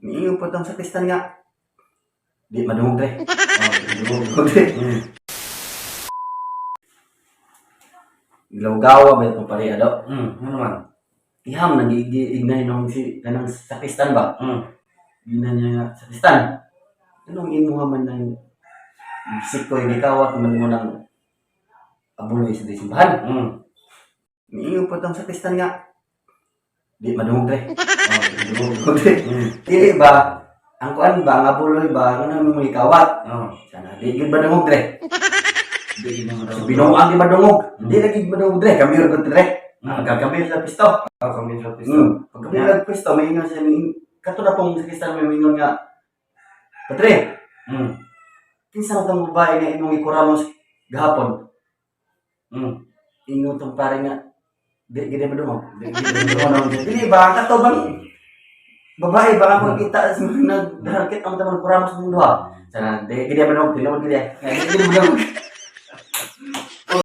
Miingon po tong sakristan nga di madungog dre. Oh, Madungog dre. Gilawgawa ba itong pare ado? Ano naman? Iham nang giignay nung si kanang sakristan ba? Gina niya nga sakristan. Anong imuha man ng sikoy gikawat man mo ng abuloy sa di simbahan? Miingon po tong sakristan nga di madungog dre. Oh, Madungog dre. Dili ba ang kuan ba ang abuloy ba ano mo gikawat? Oh. Sana di gyud madungog dre. Di gid mo So, binuang di madungog. Di lagi madungog dre. Kami ra gud dre. Kami sa pisto. Oh, kami sa pisto. Pag kami sa pisto, may ingon siya kato na pong sakristan may ingon nga, "Padre, kinsa man tong babae nga imong ikuramos gahapon?" Ingon tong pare nga di gid madungog. Di gid Ano, dili ba kato bang babae ba nga kita sa mga nagdarakit ang tamang kuramos mong duha. Sana di gid madungog, tinuod gid. Di gid madungog.